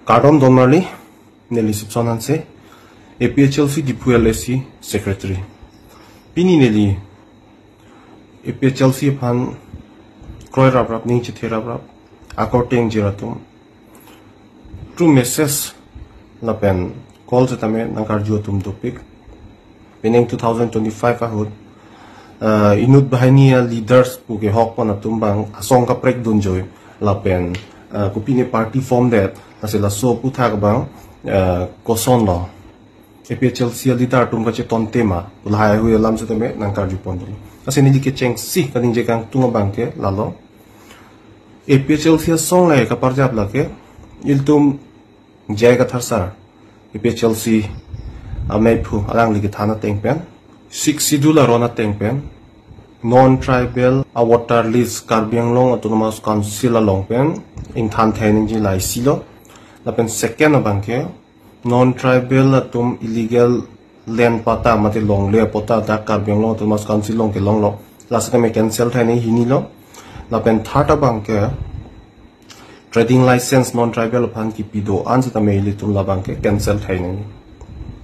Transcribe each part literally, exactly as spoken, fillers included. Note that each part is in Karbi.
Kardom donmarli, neli Sipson Hanse, A P H L C Diphu L A C Secretary. Pini neli A P H L C aphan kroi raprap, ning chethe raprap, akorte ingjir atum, through message lapen call setame nangkarju atum dopik. Pining two thousand twenty-five ahut, uh, inut banghini aleaders pu kehok pon atum abang asong kaprek dunjoi lapen, uh, kopine party form det, lasi laso aputhak abang, uh, kosonlo A P H L C aleader atum kacheton tema, lahai hui alam setame nangkarju pon dun. Lasi neli kechengsi kaningje kangtung abang ke lalo. A P H L C asong le kaparjap lake, ilitum J I Kathar sir, A P H L C ameiphu, alangli kethan ateng pen, Sixth Schedule aron ateng pen, non-tribal a voter list Karbi Anglong Autonomous Council along pen ingthan thai nangji lahai silo. Lapen second abang ke, non-tribal atum illegal land patta mate longle patta dak Karbi Anglong Autonomous Council along kelonglo, la setame cancel thai nangji hinilo. Lapen third abang ke, trading license non-tribal aphan kipi do-an setame ilitum labang ke cancel thai nangji,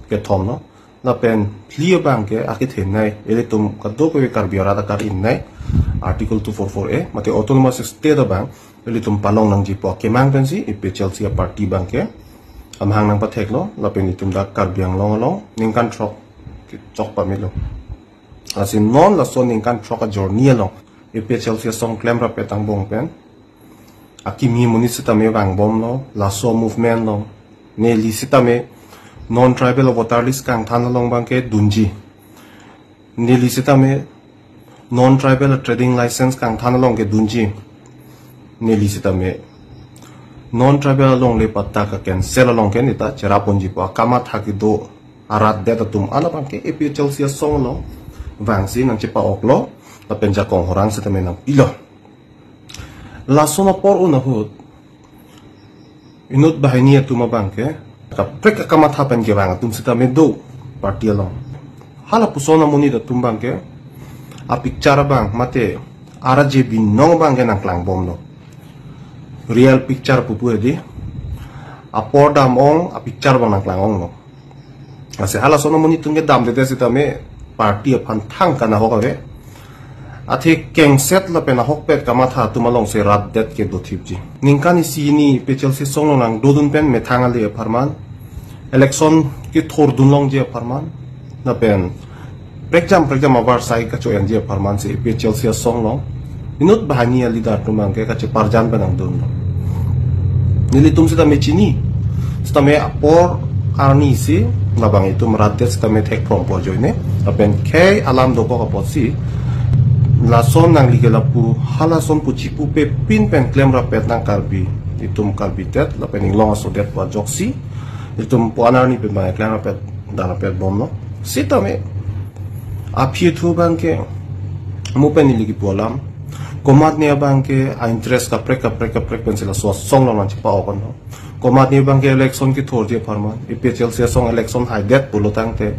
kethomlo. Lapen phli abang ke akethenei, ilitum kadokave Karbi arat akar-innei, Article two four four A, mate Autonomous State abang ilitum palong nangji pu akemang pensi A P H L C aparty abang ke amahang nangpatheklo. Lapen itum dak Karbi Anglong along ningkan throk kechok pamelo. Lasi non laso ningkan throk a-journey along A P H L C asong klemrappet angbong pen akimi amonit setame vangbomlo, laso movement along. Neli setame non-tribal voter list kangthan along abang ke dunji. Neli setame non-tribal trading license kangthan along ke dunji. Neli setame non-tribal alongle patta ka-cancel along ke neta cherap ponji pu akamatha kedo arat det atum alabang ke A P H L C asong along vangsi nangchepa-oklo, lapen jakong horang setame nangpilo. Lason apor un ahut inut banghini atum abang ke kaprek akamatha pen kevang atum setame do party along. Halapuson amonit atum abang ke a-picture abang mate ara je binong abang ke nangklangbomlo. Real picture pupu hedi, apor dam-ong, a-picture abang nangklang-onglo. Lasi halason amonit atum ke damdede setame party aphan thang kanahok ave. Athe kengset lapen ahokpet kamatha atum alongsi rat det ke dothipji. Ningkan isi hini A P H L C asong along nangdodun pen methang ale apharman, election kethordun longji apharman, lapen prekjam prekjam avarsai kacho-enji apharman si A P H L C asong along inut banghini a-leader atum abang ke kacheparjan pen nangdunlo. Nelitum setame chini, setame apor arni si labang itum rat det setame thekprongpo ajoine, lapen khei alam dokok apotsi lason nangli ke lapu halason pu chipupe pin pen klemrappet nang Karbi, itum Karbi det lapen inglong aso det pu ajoksi itum pu-an arni pen abang klemrappet, damrappet bomlo. Setame aphi thu abang ke mo pen ili kipu alam, komatne abang ke a-interest kaprek kaprek kaprek pensi laso asong along nangchepa-okon lo. Komatne abang ke election kethorji apharman, A P H L C asong election haidet pulo tangte,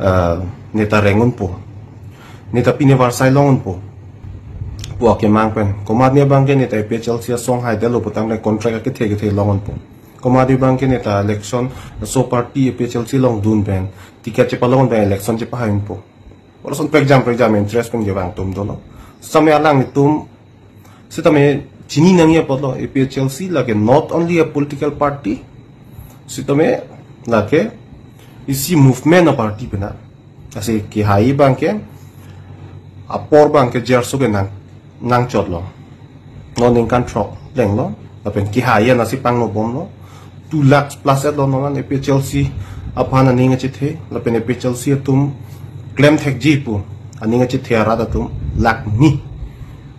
eh, neta reng unpo, neta pine varsai long unpo pu akemang pen. Komatne abang ke neta A P H L C asong haidetlo pu tangte contract akethe kethe long unpo. Komatne abang ke neta election, laso party A P H L C along dun pen ticket chepalong pen election chepahai unpo. Lason prekjam prekjam interest pen kevang atum dolo. Setame alanglitum setame chini nangji apotlo, A P H L C lake not only a political party, setame lake isi movement a-party pena. Lasi kehai abang ke apor abang ke jerso ke nang, nangchotlo. Non ningkan throk lenglo, lapen kehai anasi pangnobomlo. Two lakhs plus etlo non A P H L C aphan aning achethe, lapen A P H L C atum klemthekji pu aning achethe arat atum lakh ni,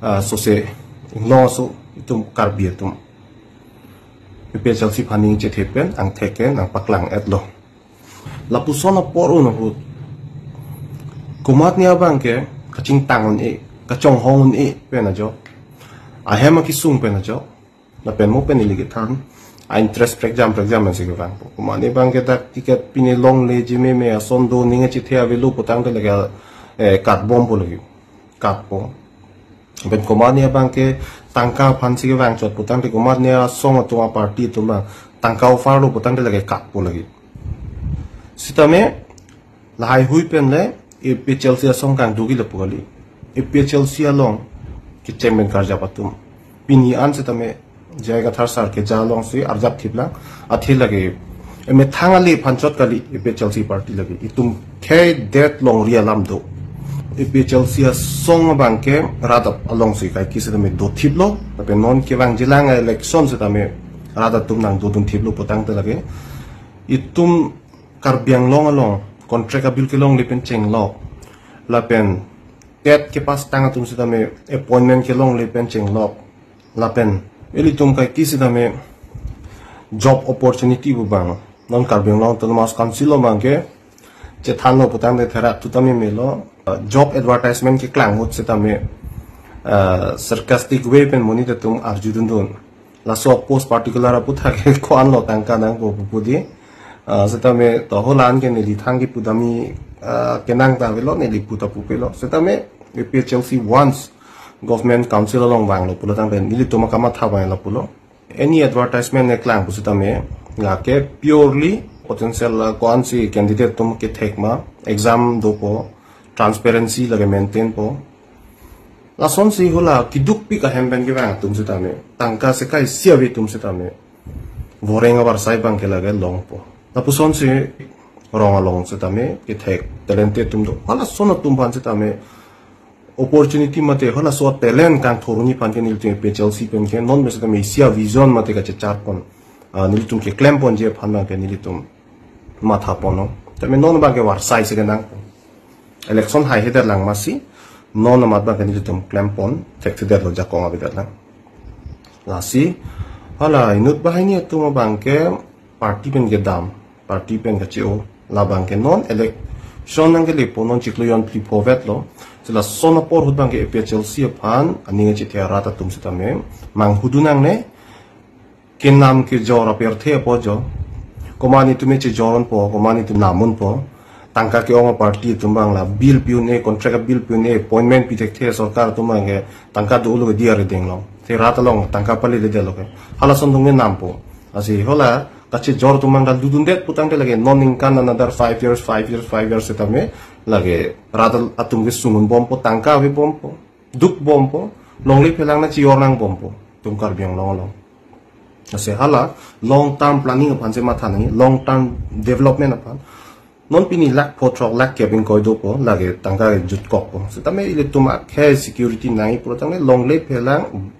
ah, sose inglong aso itum Karbi atum A P H L C aphan aning achethe pen angthek ke nangpaklang-etlo. Lapuson apor un ahut komatne abang ke kachingtang un-e, kachonghong un-e pen ajok, ahem akesung pen ajok, lapen mo pen ili kethan, a-interest prekjam prekjam ansi kevangpo. Komatne abang ke dak ticket pine longleji meme, ason do, ning achethe avelo pu tangte lake, eh, katbompo lake. Katpo. Lapen komatne abang ke tangka aphansi kevang chot putangte komatne asong atum aparty atum abang tangka offer lo putangte lake kappo lake. Sitame lahai hui pen le APHLC asong kangdugi lapu kali. APHLC along kecheng pen karjap atum pini an sitame J I Kathar sir keja alongsi arjap thip lang. Athe lake emethang ale aphan chot kali APHLC party lake. Itum khei det longri alam do. APHLC asong abang ke rat alongsi kaike sitame do thip lo. Lapen non kevangjilang election sitame rat atum nangdodun thip lo putangte lake itum Karbi Anglong along contract abill kelongle pen chenglok. Lapen TET kepass tang atum sitame appointment kelongle pen chenglok. Lapen ilitum kaike sitame job opportunity pu abang non Karbi Anglong Autonomous Council along abang ke chethanlo putangte therak tutame melo. Uh, job advertisement keklang ahut sitame, uh, sarcastic way pen monit atum arjudundun. Laso post particular aputhak ke ko-an lo tangka nangpo pu pu di. Uh, sitame to holan ke neli thang kipudam, uh, kenang ta avelo, neli puta pupelo. Sitame APHLC once government council along vanglo pulo tangte nelitum akamatha vanglo pulo. Any advertisement keklang pusitame lake purely potential, uh, ko-ansi candidate atum kethek ma, exam dopo, transparency lake maintain po. Lasonsi hala kedukpik ahem pen kevang atum sitame, tangka sekai isi ave atum sitame voreng avarsai abang ke lake longpo. Lapusonsi rong along sitame kethek talented atum do. Halason atum aphan sitame opportunity mate halaso talent kangthur arni aphan ke nelitum APHLC pen ke non pen sitame isi avision mate kachechar pon, ah, nelitum keklem ponji aphan abang ke nelitum matha ponlo. Tame non abang ke varsai si kenangpo. Election haihedet lang masi non amat abang ke nelitum klem pon thekthedetlo, jakong avedet lang. Lasi hala inut banghini atum abang ke party pen kedam, party pen kache-o, labang ke non election nangkelepo, non chiklo jon phli pho vetlo. Si lason apor ahut abang ke APHLC aphan aning achethe arat atum sitame manghudun nangne, kenam kejor apirthe apo jo. Komat netum chejor unpo, komat netum nam unpo. Tangka ke-ong aparty atum abang la bill pi un-e, contract abill pi un-e, appointment pi thekthe sorkar atum abang ke tangka dolo ke diya ri denglo. Te rat along tangka paleledetlo ke. Halason atum ke nampo. Lasi hala kachejor atum abang dodundet putangte lake non ningkan another five years, five years, five years sitame lake rat atum ke sungun bompo, tangka ave bompo, duk bompo, longle phelang nangchejor nang bompo. Itum Karbi Anglong along. Lasi hala long term planning aphansi matha nangji, long term development aphan. Non pini lakh pho throk lakh kep ingkoi dopo, lake tangka jutkokpo. Sitame ilitum akhei security nangji pulotangte longle phelang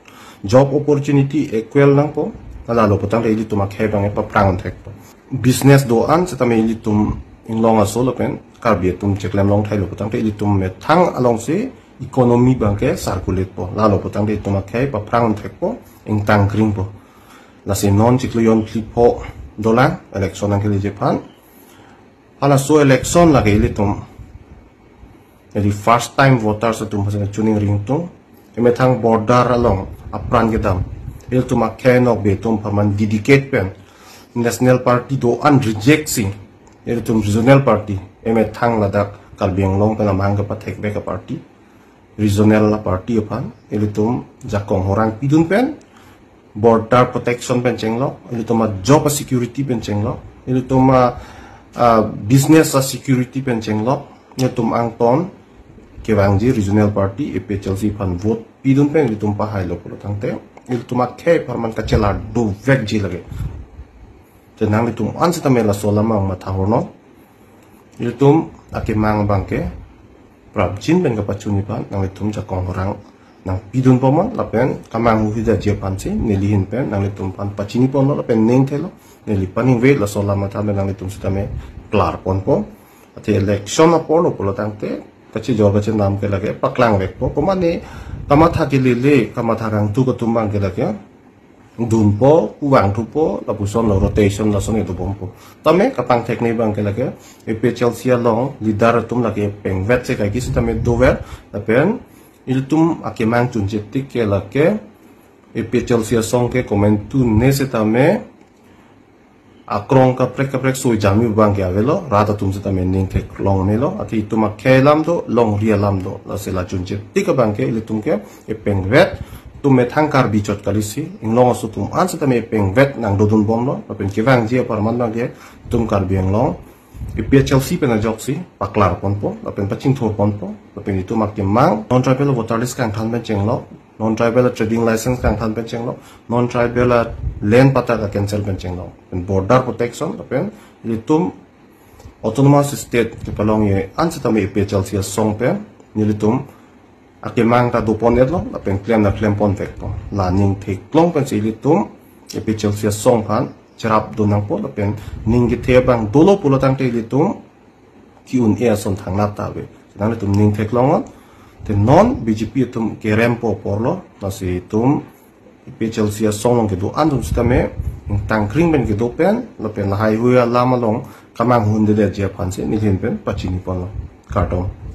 job opportunity equal nangpo. Lalo pulotangte ilitum akhei abang ke paphrang thekpo. Business do-an sitame ilitum inglong aso lapen Karbi atum cheklem longthailo pulotangte ilitum methang alongsi economy abang ke circulate po. Lalo pulotangte ilitum akhei paphrang thekpo, ingtang kringpo. Lasi non chiklo jon phli pho dolang election nangkeleji aphan. Halaso election lake ilitum, jadi first time voters atum aphan choningri ingtung. Emethang border along apran kedam, ilitum akhei nokbe atum aphan man dedicate pen national party do-an reject si ilitum regional party emethang ladak Karbi Anglong pen amahang kepathekvek aparty, regional aparty aphan ilitum jakong horang pidun pen border protection pen chenglok, ilitum ajob asecurity pen chenglok, ilitum a, a business asecurity pen chenglok, ilitum angton kevangji regional party APHLC aphan vote pidun pen ilitum pahailo pulotangte ilitum akhei apharman kachelar dovekji lake. Te nanglitum an sitame laso alam abang matha hornon. Ilitum akemang abang ke prapjin pen kapachunji aphan nanglitum jakong horang nangpidun pomon lapen kamanghu hidetji aphansi neli ahin pen nanglitum aphan pachini ponlo lapen ning thelo, neli paningve laso alam matha pen nanglitum sitame klar ponpo. Athe election apor lo pulotangte kachejor kachenam ke lake paklangvekpo. Komatne kamatha kelele, kamatha kangtuk atum abang ke lake dunpo, kevang thupo, lapuson lo rotation lason itu bompo. Tame kapangthekne abang ke lake APHLC along leader atum lake pengvet se kaike sitame dover, lapen ilitum akemang chunche tik ke lake APHLC asong ke komantu ne sitame akrong kaprek kaprek soi jami abang ke avelo, rat atum sitame ning theklong melo, athe itum akhei alam do, longri alam do, lasi la chunche tik abang ke ilitum ke epengvet, itum methang Karbi chot kalisi, inglong aso atum an sitame epengvet nangdodun bomlo, lapen kevangji apharman abang ke itum Karbi Anglong APHLC pen ajoksi paklar ponpo, lapen pachingthur ponpo, lapen itum akemang non tribal voter list kangthan pen chenglok, non tribal trading license kangthan pen chenglok, non tribal land patta ka cancel pen chenglok, pen border protection, lapen ilitum autonomous state kepalongji an sitame APHLC asong pen nelitum akemang ta dopon-etlo, lapen klem ta klem ponvekpo. La ning theklong pensi ilitum APHLC asong aphan cherapdun nangpo, lapen ning kethe abang dolo pulo tangte ilitum ki-un-e ason thangnat ta ave. Nanglitum ning theklong non. Te non BJP atum kerempo aporlo, lasi itum APHLC asong along kedo-an atum sitame ingtangkring pen kedo pen, lapen lahai hui alam along kemang hundedeji aphansi nelihin pen pachini ponlo. Kardom.